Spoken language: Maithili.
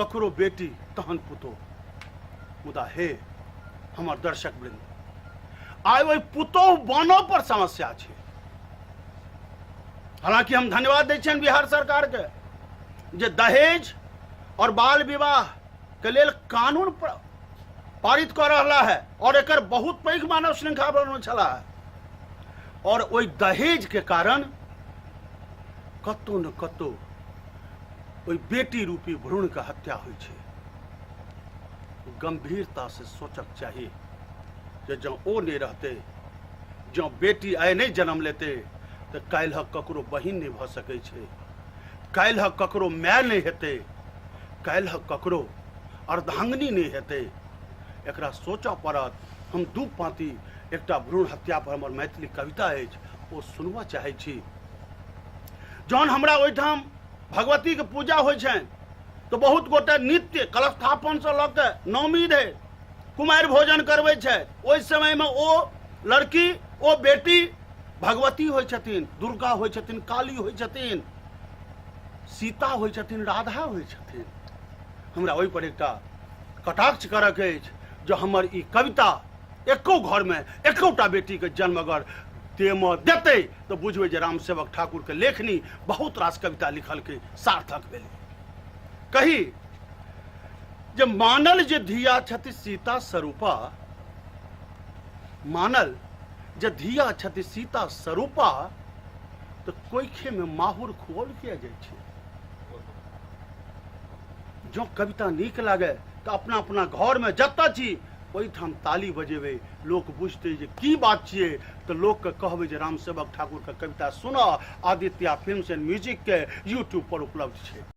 ककरो बेटी तहन पुतोह। मुदा हे हमर दर्शक वृंद, आइ ओहि पुतोह बनऽ पर समस्या छै। हालांकि हम धन्यवाद दै छियनि बिहार सरकारके जे दहेज और बाल विवाह के लेल कानून पारित कऽ रहला है और एकर बहुत पैघ मानव श्रृंखला बनल छला है। और ओहि दहेज के कारण कतौ न कतौ ओहि बेटी रूपी भ्रूण के हत्या होइ छै। गंभीरता से सोचक चाही जे जँ ओ नहि रहतै, जँ बेटी आइ नहि जन्म लेतै तऽ काल्हि ककरो बहिन नहि भऽ सकै छै, काल्हि ककरो माय नहि हेतै, काल्हि ककरो अर्धांगिनी नहि हेतै। एकरा सोचऽ पड़त। हम दू पाँति एकटा भ्रूण हत्या पर हमर मैथिली कविता अछि, ओ सुनबऽ चाहै छी। जहन हमरा ओहिठाम भगवतीके पूजा होइ छनि तऽ बहुत गोटे नित्य कलस्थापनसँ लऽ कऽ नवमी धरि कुमारि भोजन करबै छथि। ओहि समयमे ओ लड़की, ओ बेटी भगवती होइ छथिन, दुर्गा होइ छथिन, काली होइ छथिन, सीता होइ छथिन, राधा होइ छथिन। हमरा ओहि पर एकटा कटाक्ष करक अछि जे हमर ई कविता एको घरमे एकोटा बेटीके जन्म अगर देमऽ देतै तऽ बुझबै जे रामसेवक ठाकुरके लेखनी बहुत रास कविता लिखलकै सार्थक भेलै। कही जे मानल जे धिया छथि सीता स्वरूपा, मानल जे धिया छथि सीता स्वरूपा, तऽ कोइखेमे माहुर खुआओल किया जाइ छै? जँ कविता नीक लागै तऽ अपना अपना घरमे जतऽ छी ओहिठाम ताली बजेबै, लोक बुझतै जे की बात छियै, तऽ लोकके कहबै जे रामसेवक ठाकुरके कविता सुनऽ, आदित्या फिल्म्स एंड म्यूजिकके यूट्यूब पर उपलब्ध छै।